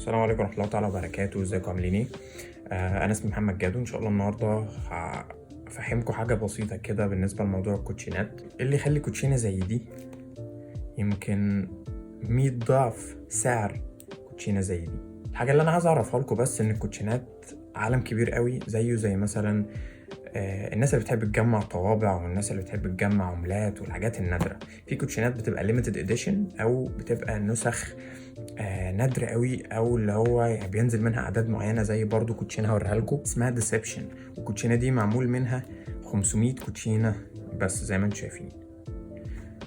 السلام عليكم ورحمة الله تعالى وبركاته. ازيكم عاملين ايه؟ انا اسمي محمد جادو. ان شاء الله النهارده هفهمكم حاجة بسيطة كده بالنسبة لموضوع الكوتشينات. إيه اللي يخلي كوتشينة زي دي يمكن 100 ضعف سعر كوتشينة زي دي؟ الحاجة اللي انا عايز اعرفها لكم بس ان الكوتشينات عالم كبير قوي، زيه زي مثلا الناس اللي بتحب تجمع طوابع والناس اللي بتحب تجمع عملات والحاجات النادرة. في كوتشينات بتبقى limited edition او بتبقى نسخ نادرة قوي، او اللي هو يعني بينزل منها اعداد معينة، زي برضو كوتشينة هوريها لكم اسمها Deception. والكوتشينة دي معمول منها 500 كوتشينة بس زي ما انتم شايفين.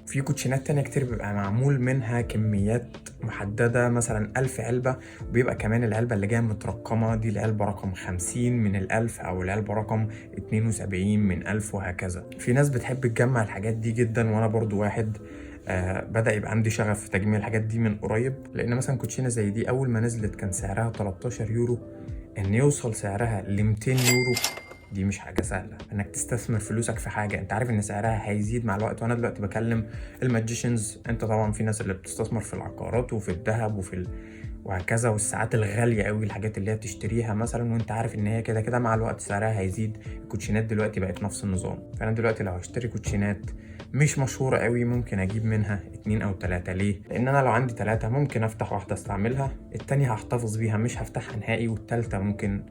في كوتشينات تانية كتير بيبقى معمول منها كميات محددة، مثلا 1000 علبة، وبيبقى كمان العلبة اللي جاية مترقمة، دي العلبة رقم 50 من 1000 أو العلبة رقم 72 من 1000 وهكذا. في ناس بتحب تجمع الحاجات دي جدا، وأنا برضو واحد بدأ يبقى عندي شغف في تجميع الحاجات دي من قريب. لأن مثلا كوتشينة زي دي أول ما نزلت كان سعرها 13 يورو، إن يوصل سعرها ل 200 يورو دي مش حاجة سهلة. انك تستثمر فلوسك في حاجة انت عارف ان سعرها هيزيد مع الوقت. وانا دلوقتي بكلم ال magicians، انت طبعا في ناس اللي بتستثمر في العقارات وفي الذهب وهكذا، والساعات الغالية قوي، الحاجات اللي هي بتشتريها مثلا وانت عارف ان هي كده كده مع الوقت سعرها هيزيد. الكوتشينات دلوقتي بقت نفس النظام. فانا دلوقتي لو هشتري كوتشينات مش مشهورة قوي ممكن اجيب منها 2 او 3. ليه؟ لان انا لو عندي 3 ممكن افتح واحدة استعملها، التانية هحتفظ بيها مش هفتحها نهائي، والتالتة ممكن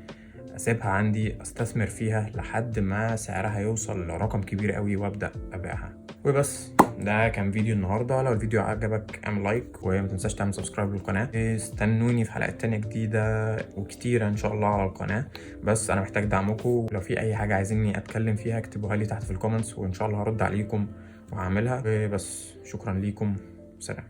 اسيبها عندي استثمر فيها لحد ما سعرها يوصل لرقم كبير قوي وابدا ابيعها. وبس، ده كان فيديو النهارده. لو الفيديو عجبك اعمل like وما تنساش تعمل subscribe للقناه. استنوني في حلقات تانية جديده وكتيره ان شاء الله على القناه، بس انا محتاج دعمكم. لو في اي حاجه عايزيني اتكلم فيها اكتبوها لي تحت في ال comments وان شاء الله هرد عليكم وهعملها. بس شكرا ليكم، سلام.